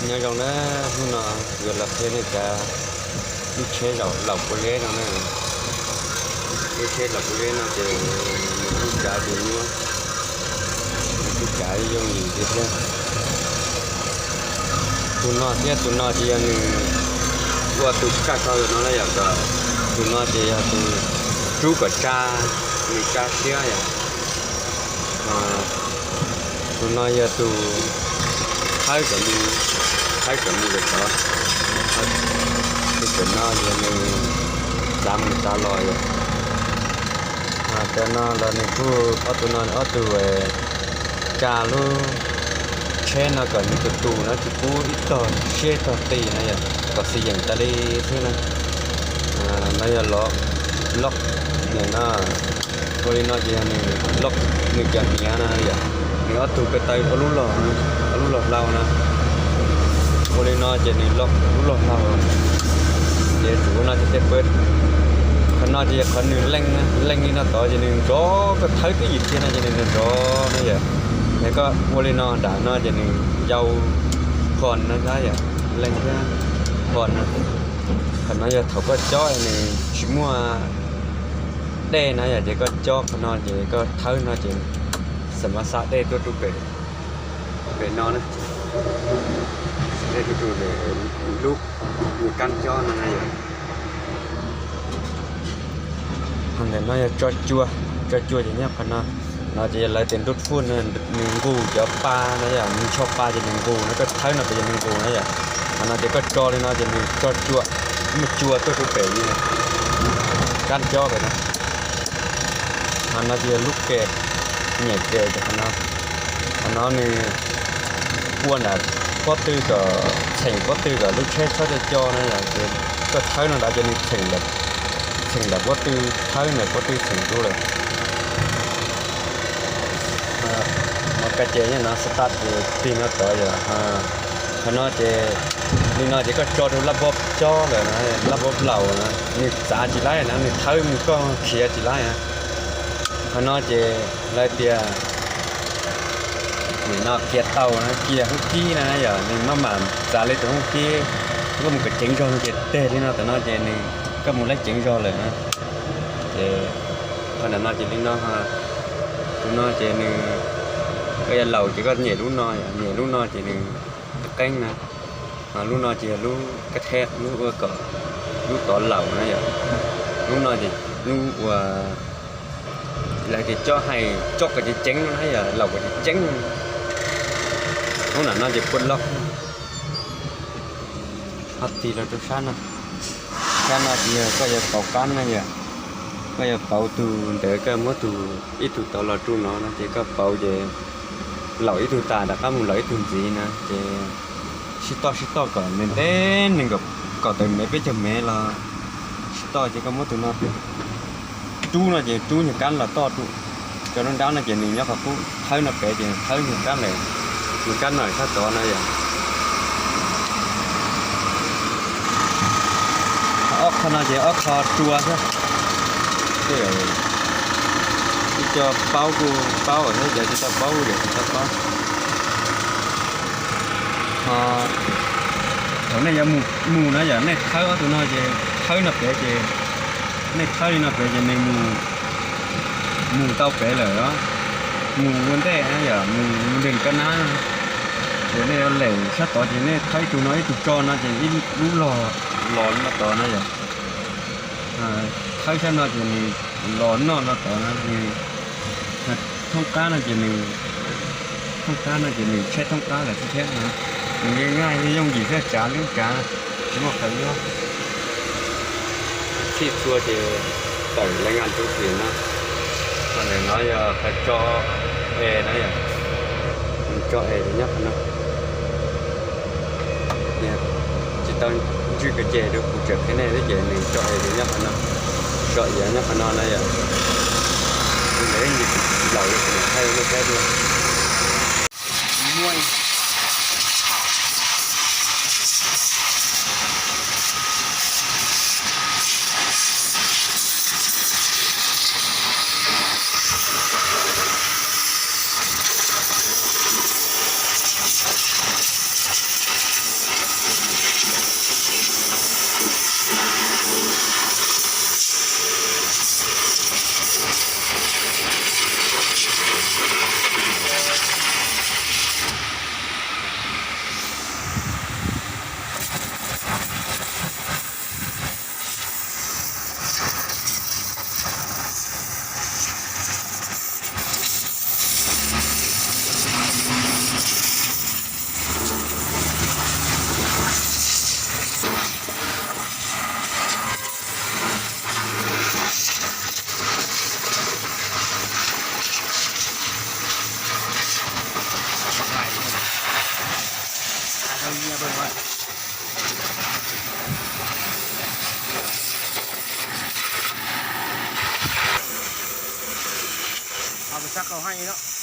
Nyob zoo na, hnub no yuav los qhia nej tsav lub tsheb laum pua zeb no na. Lub tsheb laum pua zeb no ces nws lub tsav ces nyuaj, nws lub tsav yooj yim tiag tiag. Tus no thiab tus no ces yog nws ua tus kaj kho no na yom, kom tus no ces yog tus rub kom tsa, nws tsa siab yom. Tus no yog tus thawb kom mus, thawb kom mus lawm tod. Tus pem no yog nws txav mus txav los yom. Cov no los nws kuj ob tug no ob tug tsa lub tsheb no kom nws tus tus no tsis pub ib tog siab ib tog qis na yom, kom xis yeem tas li xwb na. No yog loj, no, ua li no ces yog nws loj, nws cov hniav no yom, nws ob tug ko taw ua lub log, ua lub log hlau no. Ua li no ces nws loj lub log hlau. Ces tsum ua no ces tej pab, qhov no ces yog qhov nws leej, leej li no tod ces nws nrov, koj thawb twb yim kiag no ces nws nrov nrov no yom. Es koj ua li no nram no ces nws yau phom no thiab yom, leej thiab phom no. Qhov no yog thaum koj cob nws tsis muaj dej na yom, ces koj cob qhov no ces koj thawb no ces xam mas xa dej tuaj rau pem, pem no na, xa dej tuaj rau pem lub, lub kab cob no na yom. Ho ntawm no yog tso cua, tso cua ces nyob qhov no. No ces yog lawv tias nruj fuj, nws nqus cov pa no yom, nws ncho pa ces nws nqus no, koj thawb no pem ces nws nqus na yom. Qhov no ces koj tso li no ces nws tso cua, muaj cua tuaj rau pem kab cob pem no. Qhov no ces yog lub kem, nyem kem ces qhov no, qhov no nws ua nram pob tw kom, txheem pob tw kom lub tsheb txhob co co na yom, ces koj thawb no nrad ces nws txheem nram pob tw, thawb nram pob tw txheem rau lawm. Mos kas ces nyob no, start ces tig no tod yom. Qhov no ces, li no ces koj tso rau laj bob cob lawm, laj bob laum na, nws txav tsis laib na, nws thawb mus koj khiav tsis laib na. Qhov no ces lawv tias nim no khiav tau na, cia hub kib na yom, nws maj mam txav li tus hub kib, koj mus kom ceev zog no ces teg li no tom no ces nws, koj mus laib ceev zog lawm na. Ces qhov nram no ces li no, tus no ces nws, koj yuav laum ces koj nyem lub no, nyem lub no ces nws qeeb na. Lub no ces yog lub kab theb, lub ua kom, lub tod laum na yom. Lub no ces lub ua, lawv tias cob hais cob kom ceev ceev no na yom, laum kom ceev ceev. Lub nram no ces pua loj. Ho tig los rau sab no, sab no ces yog koj yuav pauv qab na yom. Koj yuav pauv tus ntawd, koj muab tus, ib tug tod los rau no no ces koj pauv ces laum ib tug tas rov qab mus laum ib tug ntxiv na ces sib toj sib toj kom ntev ntev nees nkaum, kaum tawm mev peb caug mev los sib toj ces koj muab tus no rub no ces rub nyuag kab los toj rau. Cov nruab nrab no ces nws nyob qhov qub, thawb no pem ces thawb nyuag kab lawm, nyuag kab no sab tod na yom. Ob qho no ces ob qho rua xwb. Ib co paub kuj paub thiab, cov tsis tau paub kuj tsis tau paub. Ho thaum nej yuav mus na yom, nej thawb ob tug no ces thawb no pem ces, nej thawb li no pem ces nws mus, mus tau pem lawm os. Mus ua ntej na yom, mus nreg kab nab, ces nej yuav lem sab tod ces nej thawb ib tug no ib tug tso no ces ib lub log los no tod na yom. Thawb sab no ces nws los noj no tod na, nws thoob qab no ces nws, thoob qab no ces nws tsheb thoob qab lawm thiab. Nws yeej yooj yim thiab, tsav lub tsav tsis muaj qhov nyob. Txhij txhua ces tawm lawv nqa rub tim no. Qhov ntawm no yog qhov tso es na yom, nws tso es ces nyob qhov no. Tsis tau ntswj ka ces rau kuv tseem qhia nej thiab ces nws tso es ces nyob qhov no, tso iav nyob qhov no na yom. Nws ib ntsis laus li kuv niam thaij nej saib dua. Kuv xav qaug haj no.